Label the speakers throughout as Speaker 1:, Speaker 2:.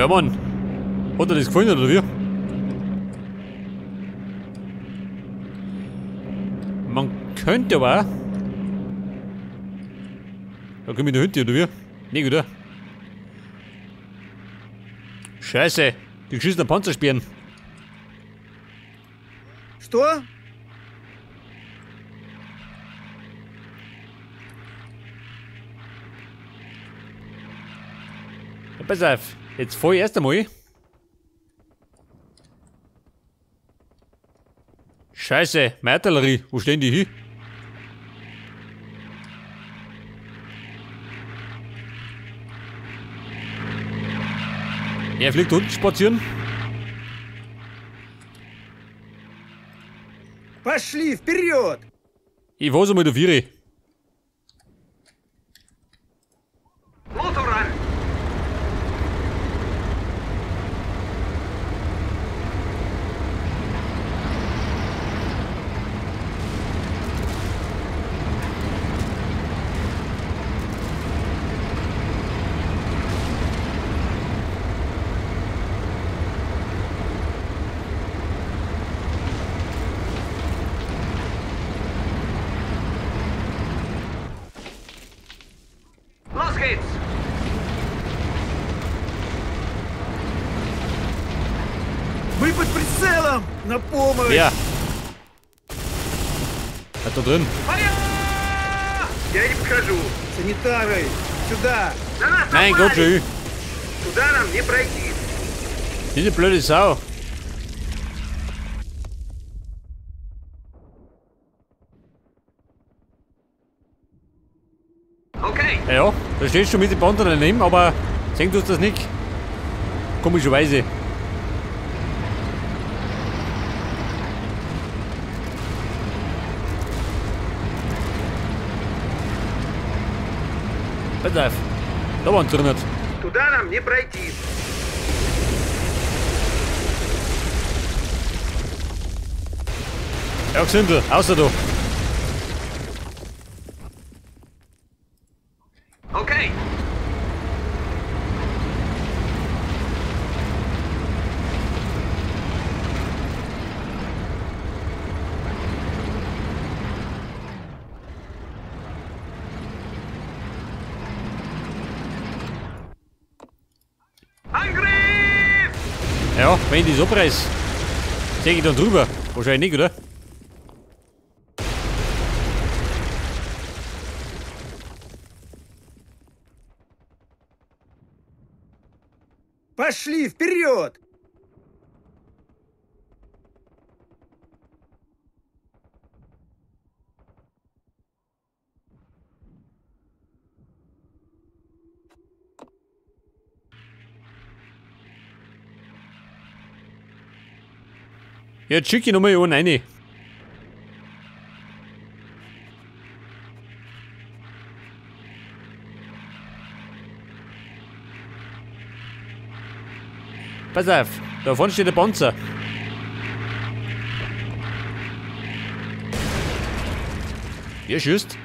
Speaker 1: Ja, Mann. Hat er das gefallen oder wie? Man könnte aber auch. Da komm ich da hinten, oder wie? Nee, oder? Scheiße, die geschissenen Panzersperren.
Speaker 2: Что?
Speaker 1: Ja, pass auf, jetzt fahr ich erst einmal. Scheiße, meine Artillerie, wo stehen die hin? Er fliegt unten spazieren.
Speaker 2: Пошли вперед!
Speaker 1: Ich weiß einmal der Viere.
Speaker 3: Motor an! Los geht's!
Speaker 2: Мы под прицелом! На помощь!
Speaker 1: Ja. Hat da drin.
Speaker 3: Feuer!
Speaker 2: Я не подхожу! Санитары! Сюда!
Speaker 3: На нас
Speaker 1: Mein Gott,
Speaker 3: напали!
Speaker 1: schön.
Speaker 3: Туда нам не пройти!
Speaker 1: Diese blöde Sau.
Speaker 3: Okay,
Speaker 1: Ja, da stehst du mit den Panzern daneben, aber sehen tust du das nicht. Komischerweise. Pass auf. Da waren drin.
Speaker 3: туда нам не пройти!
Speaker 1: Ja, Gesindel, außer da.
Speaker 3: Okay! Angriff!
Speaker 1: Ja, wenn ich das abreiß, sehe ich dann drüber. Wahrscheinlich nicht, oder?
Speaker 2: Пошли вперед!
Speaker 1: Jetzt schicke ich nochmal einen rein. Pass auf, da vorne steht der Panzer. Wer schießt?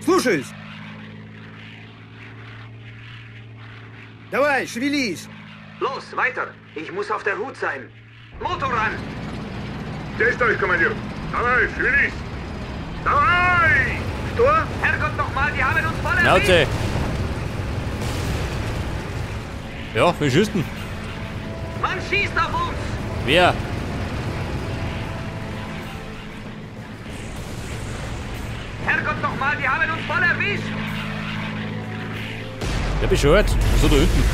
Speaker 2: Слушаюсь! Давай, шевелись!
Speaker 3: Los, weiter! Ich muss auf der Hut sein! Motor an!
Speaker 4: Здесь, товарищ командир! Давай, шевелись! Давай!
Speaker 2: Что?
Speaker 3: Herrgott nochmal, die haben uns voll erwischt!
Speaker 1: Schnauze! Ja, wer schießt denn?
Speaker 3: Man schießt auf uns!
Speaker 1: Wer?
Speaker 3: Herrgott nochmal, die haben uns voll erwischt!
Speaker 1: Der bescheuert. Was ist da hinten?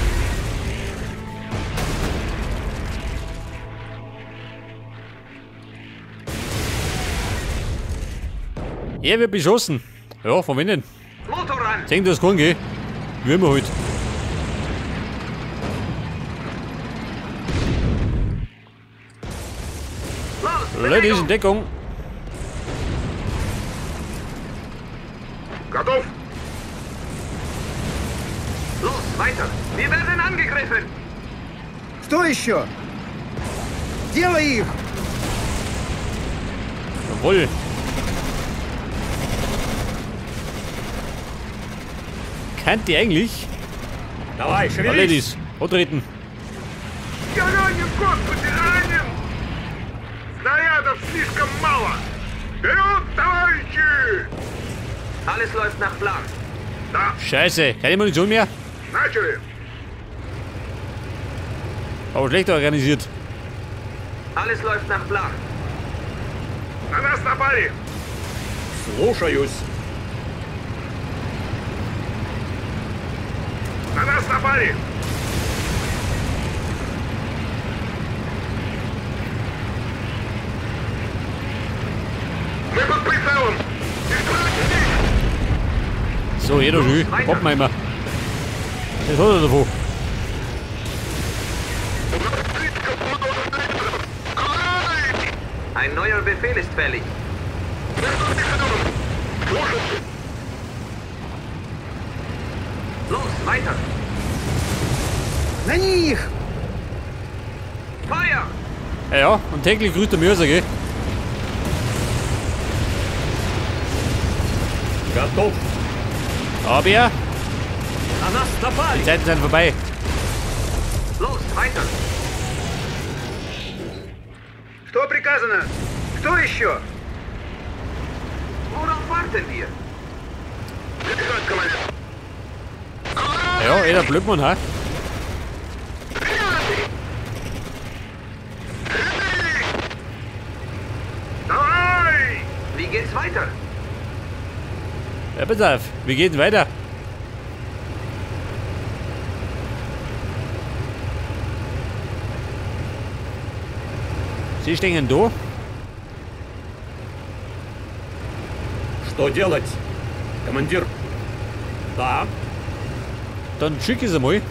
Speaker 1: Er wird beschossen. Ja, von wem denn?
Speaker 3: Motor an!
Speaker 1: Sehen, dass es keinen geht. Würmer halt.
Speaker 3: Los,
Speaker 1: Leute, ist in
Speaker 3: Bewegung!
Speaker 1: Deckung.
Speaker 4: Готов!
Speaker 3: Los, weiter! Wir werden angegriffen!
Speaker 2: Что еще? Делай их!
Speaker 1: Jawohl. Kennt die eigentlich?
Speaker 5: Давай, шевелись!
Speaker 1: Ladies, antreten.
Speaker 4: Я ранен, господи, ранен! Снарядов слишком мало! Вперед, товарищи!
Speaker 3: Alles läuft nach Plan.
Speaker 4: Да.
Speaker 1: Scheiße, keine Munition mehr?
Speaker 4: Начали!
Speaker 1: Aber schlecht organisiert.
Speaker 3: Alles läuft nach Plan.
Speaker 4: На нас напали!
Speaker 5: Слушаюсь.
Speaker 4: На нас напали! Мы под прицелом!
Speaker 1: So, jeder schön. Pappenheimer. Das hat er davon.
Speaker 3: Ein neuer Befehl ist fällig. Los, weiter!
Speaker 2: На них!
Speaker 3: Feuer!
Speaker 1: Ja, ja, und täglich grüßt der Mörser, gell?
Speaker 5: Готов!
Speaker 1: Aber
Speaker 5: На нас напали!
Speaker 1: die Zeiten sind vorbei.
Speaker 3: Los, weiter!
Speaker 2: Что приказано? Кто еще?
Speaker 3: Worauf warten wir?
Speaker 1: Ja, jeder Blödmann, ha?
Speaker 4: Давай!
Speaker 3: Wie geht's weiter?
Speaker 1: Ja, pass auf, wie geht's weiter? Sie stehen da.
Speaker 5: Что делать, командир? Да.
Speaker 1: Dann schick ich sie mal.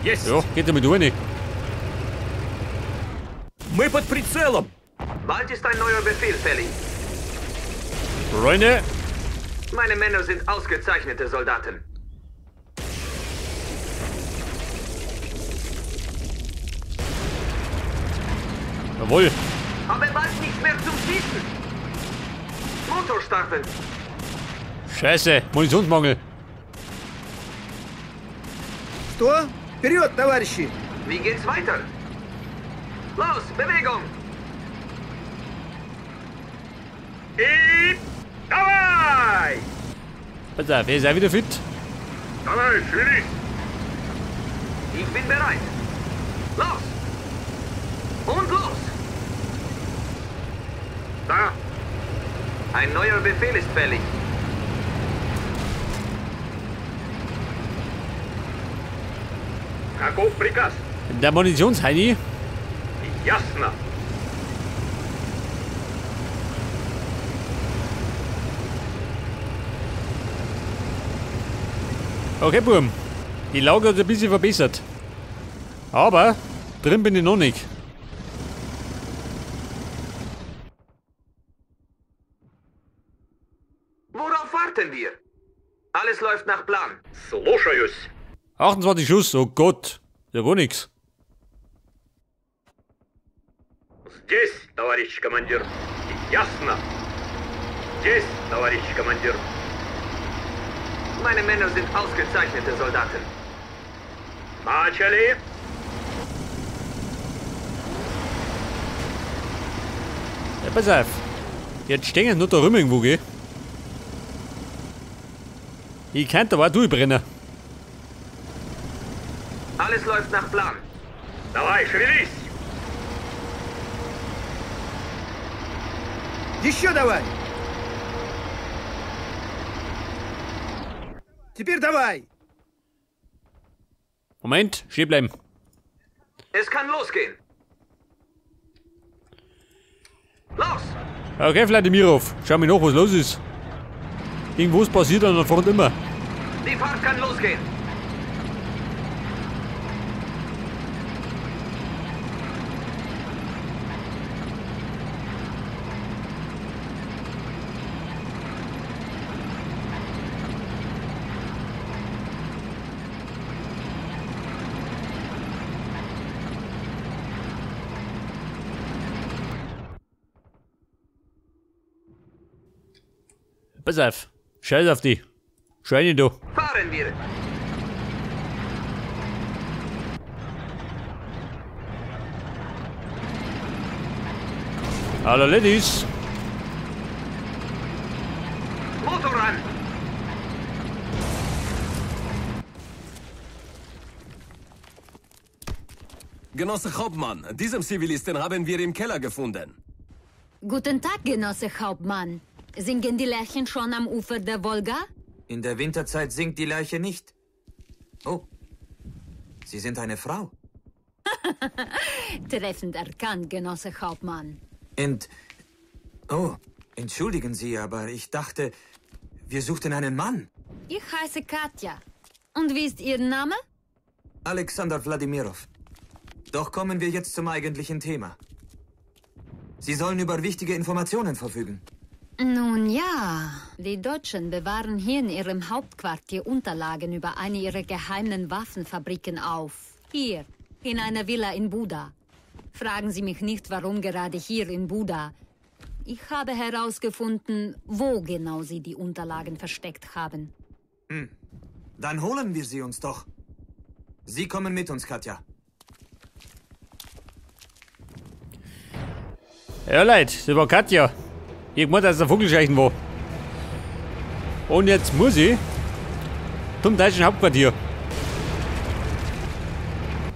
Speaker 5: Есть.
Speaker 1: Ja, geht damit rein.
Speaker 5: Мы под прицелом.
Speaker 3: Bald ist ein neuer Befehl fällig.
Speaker 1: Freunde,
Speaker 3: Meine Männer sind ausgezeichnete Soldaten.
Speaker 1: Jawohl.
Speaker 3: Aber bald nicht mehr zum Schießen. Motor starten.
Speaker 1: Scheiße, Munitionsmangel.
Speaker 2: Что? Вперед, товарищи!
Speaker 3: Wie geht's weiter? Los, Bewegung!
Speaker 4: И давай!
Speaker 1: Pass auf, er ist auch wieder fit.
Speaker 4: Давай, шевелись!
Speaker 3: Ich bin bereit. Los! Und los!
Speaker 4: Да.
Speaker 3: Ein neuer Befehl ist fällig.
Speaker 5: Каков приказ?
Speaker 1: Der Munitionsheini.
Speaker 5: Ясно.
Speaker 1: Okay, Burm. Die Lage hat sich ein bisschen verbessert. Aber drin bin ich noch nicht.
Speaker 3: Worauf warten wir? Alles läuft nach Plan.
Speaker 5: Слушаюсь.
Speaker 1: 28 Schuss, oh Gott. Ja, gar nichts.
Speaker 5: Здесь, товарищ командир. Ясно. Здесь, товарищ командир.
Speaker 3: Meine Männer sind ausgezeichnete Soldaten.
Speaker 5: Начали.
Speaker 1: Ja, pass auf. Jetzt stehen nur da rum irgendwo, gell? Ich könnte aber auch durchbrennen.
Speaker 3: Alles läuft nach Plan.
Speaker 5: Давай, шевелись.
Speaker 2: Еще давай! Теперь давай!
Speaker 1: Moment, stehen bleiben.
Speaker 3: Es kann losgehen. Los!
Speaker 1: Okay, Vladimirov, schau mir nach, was los ist. Irgendwas passiert an der Front immer.
Speaker 3: Die Fahrt kann losgehen.
Speaker 1: Pass auf. Scheiß auf die. Scheine da.
Speaker 3: Fahren wir.
Speaker 1: Hallo Ladies.
Speaker 3: Motor an.
Speaker 6: Genosse Hauptmann, diesen Zivilisten haben wir im Keller gefunden.
Speaker 7: Guten Tag, Genosse Hauptmann. Singen die Lerchen schon am Ufer der Wolga?
Speaker 8: In der Winterzeit singt die Lerche nicht. Oh, Sie sind eine Frau.
Speaker 7: Treffend erkannt, Genosse Hauptmann.
Speaker 8: Oh, entschuldigen Sie, aber ich dachte, wir suchten einen Mann.
Speaker 7: Ich heiße Katja. Und wie ist Ihr Name?
Speaker 8: Alexander Wladimirow. Doch kommen wir jetzt zum eigentlichen Thema. Sie sollen über wichtige Informationen verfügen.
Speaker 7: Nun ja, die Deutschen bewahren hier in ihrem Hauptquartier Unterlagen über eine ihrer geheimen Waffenfabriken auf. Hier, in einer Villa in Buda. Fragen Sie mich nicht, warum gerade hier in Buda. Ich habe herausgefunden, wo genau sie die Unterlagen versteckt haben.
Speaker 8: Hm. Dann holen wir sie uns doch. Sie kommen mit uns, Katja.
Speaker 1: Ja, Leute, das war Katja. Ich hab gemeint, dass der Vogelscheuchen war. Und jetzt muss ich zum deutschen Hauptquartier.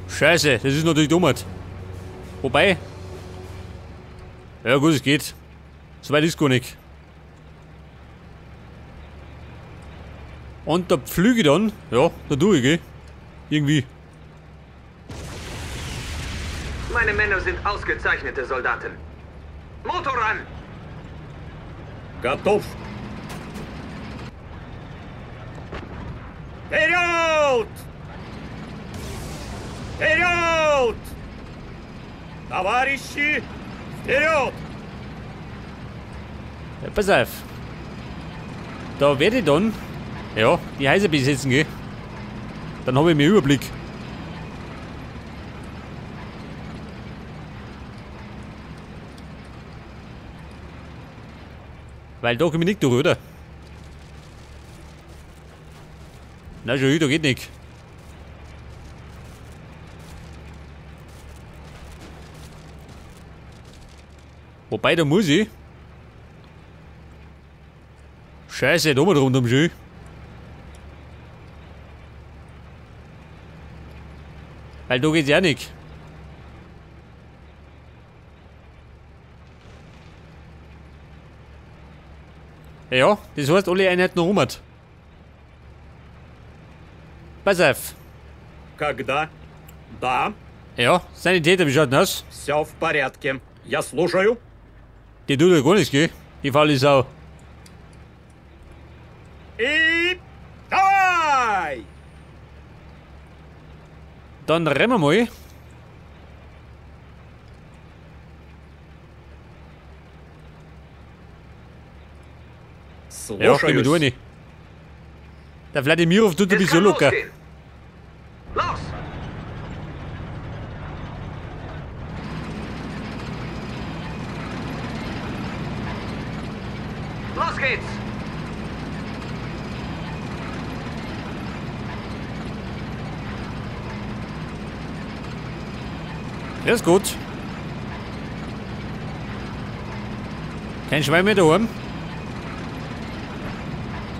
Speaker 1: Scheiße, das ist natürlich dumm. Wobei. Ja gut, es geht. So weit ist gar nicht. Und da pflüge ich dann. Ja, da tue ich, gell? Irgendwie.
Speaker 3: Meine Männer sind ausgezeichnete Soldaten. Motor an!
Speaker 5: Готов!
Speaker 4: Вперед! Вперед! Товарищи, вперед!
Speaker 1: Ja, pass auf. Da werde ich dann, ja, die Häuser besetzen, gell? Dann habe ich mehr Überblick. Weil da komme ich nicht durch, oder? Na schon, da geht nicht. Wobei, da muss ich. Scheiße, da mal rundum schön. Weil da geht's ja nicht. Ja, das heißt, alle Einheiten rum. Pass auf.
Speaker 5: Когда? Да.
Speaker 1: Ja, Sanitäter, wie schaut denn aus?
Speaker 5: Все в порядке. Я слушаю.
Speaker 1: Die tut ja gar nichts, gell? Die faule Sau.
Speaker 4: И давай!
Speaker 1: Dann rennen wir mal. Ja, komm ich rein. Der Wladimirow tut ein bisschen locker.
Speaker 3: Los! Los geht's!
Speaker 1: Ja, ist gut. Kein Schwein mehr daheim.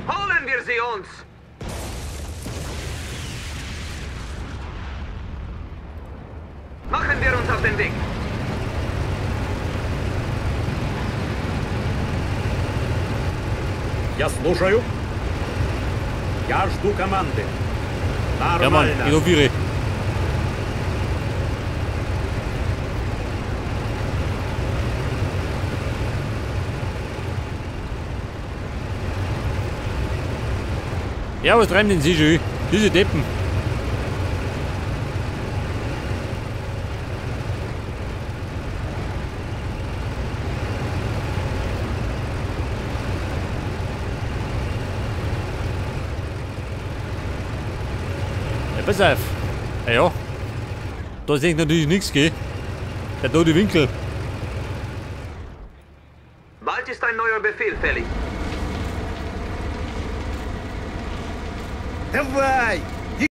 Speaker 3: Holen wir sie uns! Machen wir uns auf den Weg!
Speaker 5: Я слушаю. Я жду команды.
Speaker 1: Ja, Mann, ich auf. Ja, was treiben denn Sie schon? Diese Deppen. Ja, pass auf. Ja, ja. Da sehe ich natürlich nichts, gell? Der tote Winkel.
Speaker 3: Bald ist ein neuer Befehl fällig.
Speaker 2: Давай!